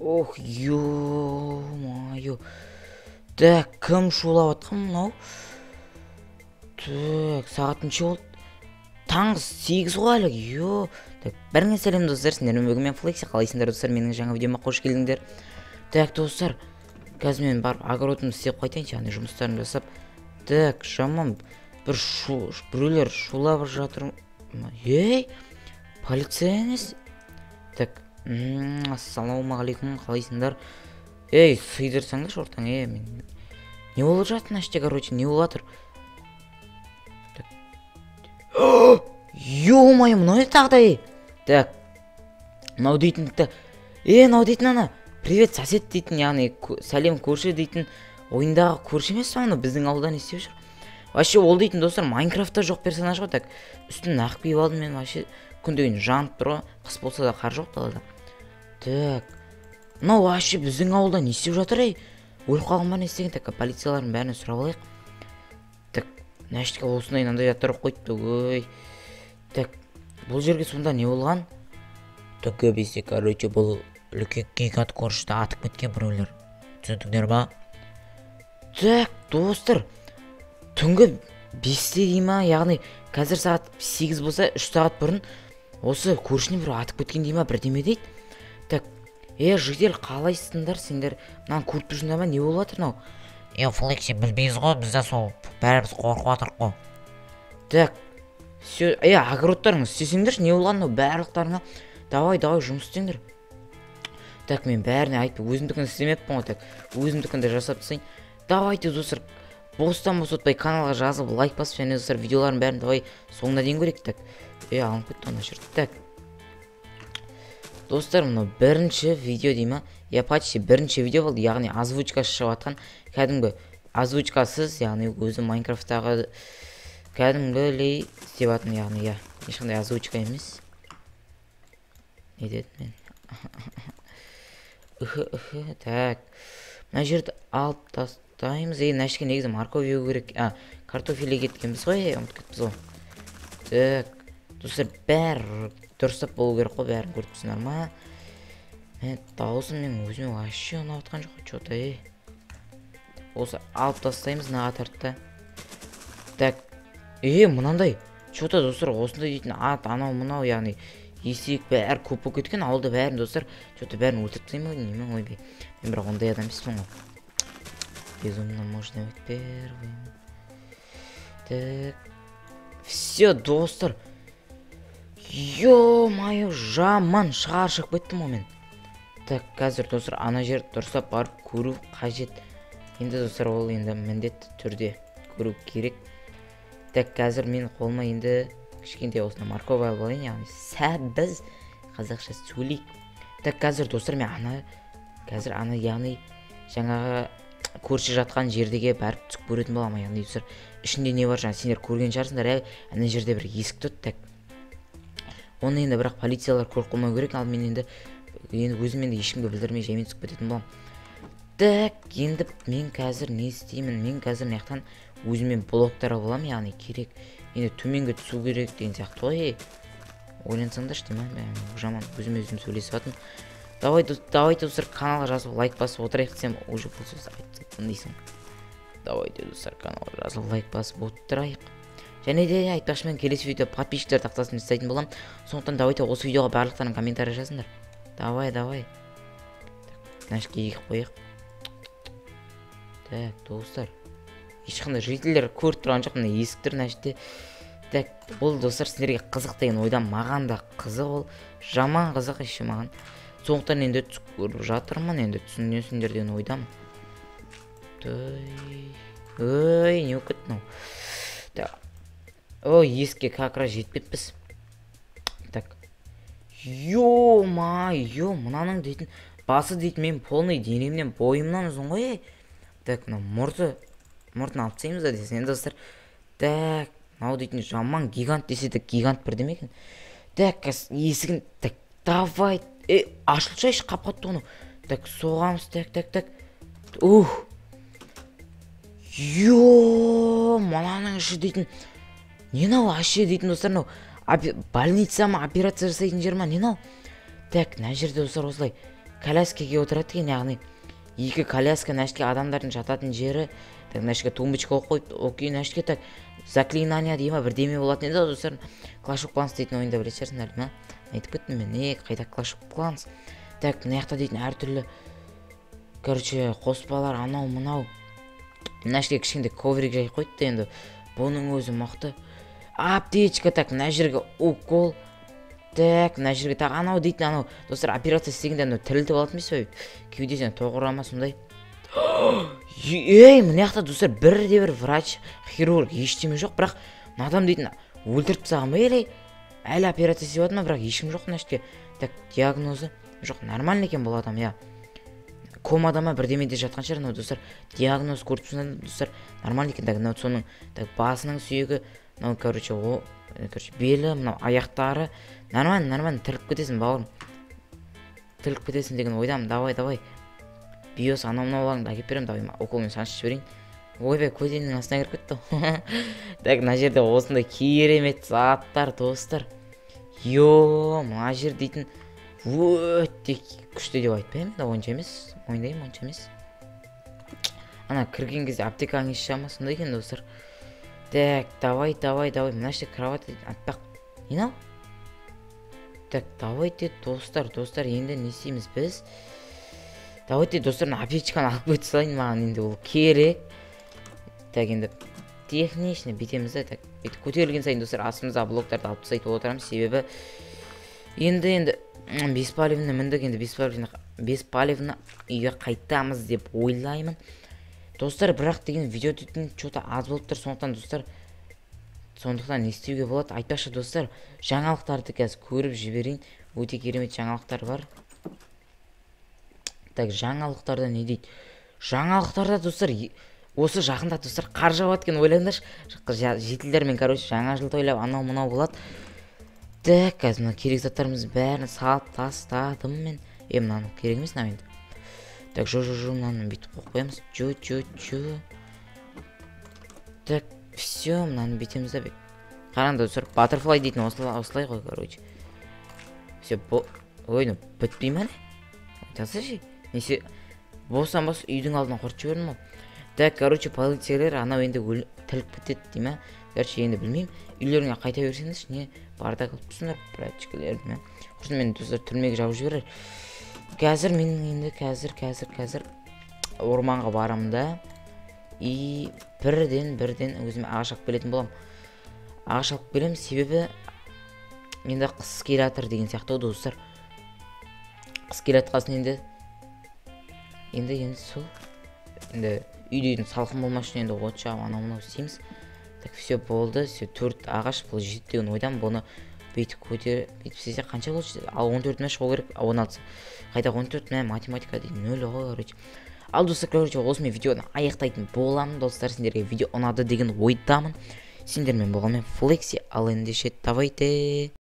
Ох, ё-моё. Так, кім шулап жатқан мынау? Так, сағат неше болды? Таңғы 8 ғой әлі. Ё. Так, бәріңе сәлем, достар. Сендермен бүгін мен, Флекси. Қалайсыңдар, достар? Менің жаңа видеома қош келдіңдер. Так, достар, қазір мен барып огородымды істеп қайтайыншы, яғни жұмыстарымды жасап. Так, жаман бір шу, біреулер шулап жатыр. Ей, полиция емес. Так, ассалаумағалейкум, қалайсыңдар? Ей, сыйдырсаңдаршы ортаңа, е, мен. Не болып жатыр мына іште, короче, не болып жатыр? Так. Ё-моё, мынау не тағы да, ей? Так, мынау дейтін, мынау дейтін ана, «Привет, сосед» дейтін, яғни сәлем, көрші дейтін ойындағы көрші емес па? Мынау біздің ауылда не істеп жүр? Вообще ол дейтін, достар, Майнкрафтта жоқ персонаж ғой. Так, үстін ақ киіп алдым мен, вообще күн деген жанып тұр ғой, қыс болса да қар жоқ далада. Так, мынау вообще біздің ауылда не істеп жатыр, ей? Өліп қалған ба, не істеген? Так, полициялардың бәрінен сұрап алайық. Так, мына жерге осындай мынандай заттар қойыпты, ой. Так, бұл жерге сонда не болған? Так, бізде, короче, бұл үлкен гигант көршіні атып кеткен біреулер, түсіндіңдер ма? Так, достар, түнгі 5-те дей ма, яғни қазір сағат 8 болса, 3 сағат бұрын осы көршіні біреу атып кеткен дей ма, бірдеме дейді. Так, е, житель, қалайсыңдар сендер? Мынаны көріп тұрсыңдар ма, не болып жатыр мынау? Е, Флекси, білмейміз ғой, біз де сол, бәріміз қорқып жатырмық қой. Так, все, е, огородтарыңыз істесеңдерші, не болған мынау барлықтарыңа? Давай, давай, жұмыс істеңдер. Так, мен бәріне айтып, өзімдікін істемеппін ғой. Так, өзімдікін де жасап тастайын. Давайте, достар, бостан бос отпай каналға жазылып, лайк басып және, достар, видеолардың бәрін давай соңына дейін көрейік. Так, е, алынып кетті ана жер. Так, достар, мынау бірінші видео дей ма? Иә, почти бірінші видео болды, яғни озвучкасы шығып жатқан, кәдімгі озвучкасыз, яғни өзі Майнкрафттағы кәдімгілей істеп жатырмын, яғни, иә, ешқандай озвучка емес. Не дедім мен? Үхі, үхі. Так, мына жерді алып тастаймыз. Е, мына жерге негізі морковь егу керек. А, картофель егеткенбіз ғой, е, ұмытып кетіппіз ғой. Так, достар, бәрі дұрыстап болу керек қой, бәрін көріп тұрсыңдар ма? Мен дауысым менің өзіме вообще ұнап жатқан жоқ че то. Е, осы алып тастаймыз мына қатарды. Так, е, мынандай че то, достар, осындай дейтін ат, анау мынау, яғни есек, бәрі көп болып кеткен ауылда. Бәрін, достар, че то бәрін өлтіріп тастаймын ғой, неме? Ойбай, мен бірақ ондай адам емеспін ғой. Безумно можно быть первым. Так, все, достар, ё-моё, жаман шығып кеттім ғой мен. Так, қазір, достар, ана жерді дұрыстап барып көру қажет енді, достар, ол енді міндетті түрде көру керек. Так, қазір мен қолыма енді кішкентай осындай морковь алып алайын, яғни сәбіз, қазақша сөйлейік. Так, қазір, достар, мен ана қазір ана, яғни жаңағы көрші жатқан жердеге барып түсіп көретін боламын. Яғни, достар, ішінде не бар, жаңа сендер көрген шығарсыңдар, иә, ана жерде бір есік тұр. Так, оны енді бірақ полициялар көріп қоймау керек. Ал мен енді өзім енді ешкімге білдірмей жаймен түсіп кететін боламын. Так, енді мен қазір не істеймін? Мен қазір мына жақтан өзіме блоктар алып аламын, яғни керек енді төменге түсу керек деген сияқты ғой. Ей, ойлансаңдаршы деймін, а жаман өзіме өзім сөйлесіп жатырмын. Давай, давайте, достар, каналға жазылып, лайк басып отырайық десем, уже бұл сөзді айтып тастаппын дейсің. Давайте, достар, каналға жазылып, лайк басып отырайық. Және де айтпақшы, мен келесі видеода подписчиктер тақтасын жасайтын боламын, сондықтан давайте осы видеоға барлықтарың комментарий жазыңдар. Давай, давай. Мына жерге егіп қояйық. Так, достар, ешқандай жительдер көріп тұрған жоқ, мына есік тұр мына жерде. Так, бұл, достар, сендерге қызық деген ойдан, маған да қызық, ол жаман қызық еще маған, сондықтан енді түсіп көріп жатырмын, енді түсінесіңдер деген ойдамын. Ой, не болып кетті мынау? Так, ой, есікке как раз жетпеппіз. Так, ё-моё, мынаның дейтін басы дейтін мен полный денемнен, бойымнан ұзын ғой, ей. Так, мынау мұрты, мұртын алып тастаймыз да десең енді, достар. Так, мынау дейтін жаман гигант десе де гигант бірдеме екен. Так, есігін, так, давай, е, ашылсайшы, қап қатты оны. Так, соғамыз. Так, так, так, ух, ё, мынаның іші дейтін не мынау вообще дейтін, достар? Мынау больница ма, операция жасайтын жер ма, не мынау? Так, мына жерде, достар, осылай Коляскаге отырады екен, яғни екі коляска, мына жерге адамдардың жататын жері. Так, мына жерге тумбочка қойып қойыпты. Окей, мына жерге, так, заклинание дей ма, бірдеме болатын еді ғой, достар. Clash of Clans дейтін ойында білетін шығарсыңдар ма, айтып кеттім мен. Не қайда Clash of Clans? Так, мына жақта дейтін әртүрлі, короче, қоспалар, анау мынау. Мына жерге кішкентай коврик жайып қойыпты, енді бұның өзі мықты. Аптечка. Так, мына жерге укол. Так, мына жерге тағы анау дейтін, анау, достар, операция істегенде анау тірілтіп алатын емес пе, кеудесіне тоқ ма, сондай. Ей, мына жақта, достар, бірде бір врач, хирург, ештеме жоқ. Бірақ мына адам дейтін өлтіріп тастаған ба или әлі операция істеп жатыр ма? Бірақ ешкім жоқ мына жерде. Так, диагнозы жоқ, нормально екен бұл адам, иә. Комада ма, бірдемеде жатқан шығар мынау, достар. Диагноз көріп тұрсыңдар, достар, нормально екен. Так, мынау соның, так, басының сүйегі мынау, короче, о, короче, белі мынау, аяқтары. Нормально, нормально, тіріліп кетесің, бауырым, тіріліп кетесің деген ойдамын. Давай, давай, биос, анау мынауларыңды әкеліп беремін. Давай, уколмен шаншып жіберейін. Ойбай, көзімнің астына кіріп кетті ғой. Так, мына жерде осындай керемет заттар, достар. Йо, мына жер дейтін өте күшті деп айтпаймын да, онша емес, мойындаймын, онша емес. Ана кірген кезде аптеканың иісі шыға ма, сондай екен, достар. Так, давай, давай, давай. Мына жерде кровать аппақ, не мынау? Так, давайте, достар, достар, енді не істейміз біз? Давайте, достар, мына аптечканы алып кете салайын, маған енді ол керек. Так, енді технично бүйтеміз да. Так, бүйтіп көтерілген сайын, достар, астымыздағы блоктарды алып тастайтын отырамыз, себебі енді беспалевно міндік, енді беспалевно үйге қайтамыз деп ойлаймын, достар. Бірақ деген видео дейтін че-то аз болып тұр, сондықтан, достар, сондықтан не істеуге болады? Айтпақшы, достар, жаңалықтарды қазір көріп жіберейін, өте керемет жаңалықтар бар. Так, жаңалықтарда не дейді? Жаңалықтарда, достар, осы жақында, достар, қар жауады екен, ойлаңдаршы. Жительдермен, короче, жаңа жыл тойлап, анау мынау болады. Так, қазір мына керек заттарымыздың бәрін салып тастадым мен. Е, мынаны керек емес мынау енді. Так, жо, жо, жо, мынаны бүйтіп қойып қоямыз. Жо, жо, жо. Так, все, мынаны бүйтеміз да. Қараңдар, достар, баттерфлай дейтін осылай, осылай ғой, короче. Все, ой, ну бітпей ма, не жазсайшы, несе бостан бос үйдің алдына құртып жібердім ғой. Так, короче, полицейлер анау енді тіріліп кетеді дей ма, короче, енді білмеймін. Үйлеріңе қайта берсеңдерші, не бардак қылып тұрсыңдар, братчикалер, ма. Құрсын, мені, достар, түрмеге жауып жіберер қазір. Мен енді қазір, қазір, қазір орманға барамын да и бірден өзіме ағаш алып келетін боламын. Ағаш алып келемін, себебі енді қыс келе жатыр деген сияқты ғой, достар. Қыс келе жатқасын енді сол енді үйде салқын болмас үшін енді от жағып, анау мынау істейміз. Так, все, болды, все, төрт ағаш, бұл жетеді деген ойдамын. Бұны бүйтіп көтер, бүйтіп істесе, қанша болды? Ал 14 ме шығу керек, 16 қайда, 14 мә, математика дейтін нөл ғой, короче. Ал, достар, короче, осымен видеоны аяқтайтын боламын. Достар, сендерге видео ұнады деген ойдамын. Сендермен болған мен, Флекси. Ал ендеше, давайте.